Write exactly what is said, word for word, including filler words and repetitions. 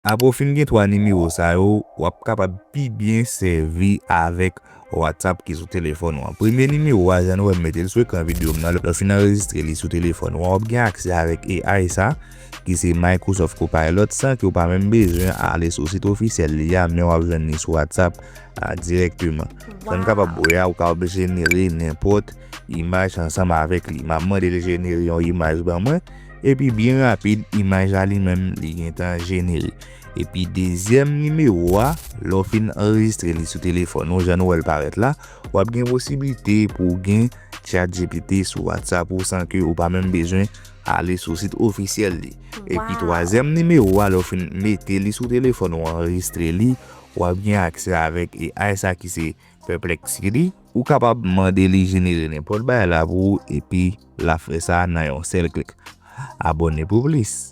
Apre w fin gen twa nimewo sa yo, w ap kapab pi byen sèvi avèk WhatsApp ki sou telefòn ou an. Premye nimewo a, jan nou wè m mete l sou ekran videyo m nan, lè w fin anrejistre li sou telefòn ou an, w ap gen aksè avèk A I sa, ki se Microsoft Copilot, san ke w pa menm bezwen ale sou sit ofisyèl li a, men w ap jwenn li sou WhatsApp a, dirèkteman. Sa n kapab wè a, ou kapab jenere nenpòt imaj ansanm avèk li. M ap mande l jenere yon imaj ban mwen, epi byen rapid, imaj la li menm, li gentan jenere. Epi dezyèm nimewo a, lè w fin anrejistre li sou telefòn ou, jan nou wè l parèt la, w ap gen posiblite pou w gen ChatGPT sou WhatsApp ou san ke ou pa menm bezwen ale sou sit ofisyèl li. Epi twazyèm nimewo a, lè w fin mete li sou telefòn ou anrejistre li, w ap gen aksè avèk A I sa ki se Perplexity. Ou kapab mande li jenere nenpòt bagay la pou ou, epi l ap fè sa nan yon sèl klik. Abòne pou plis.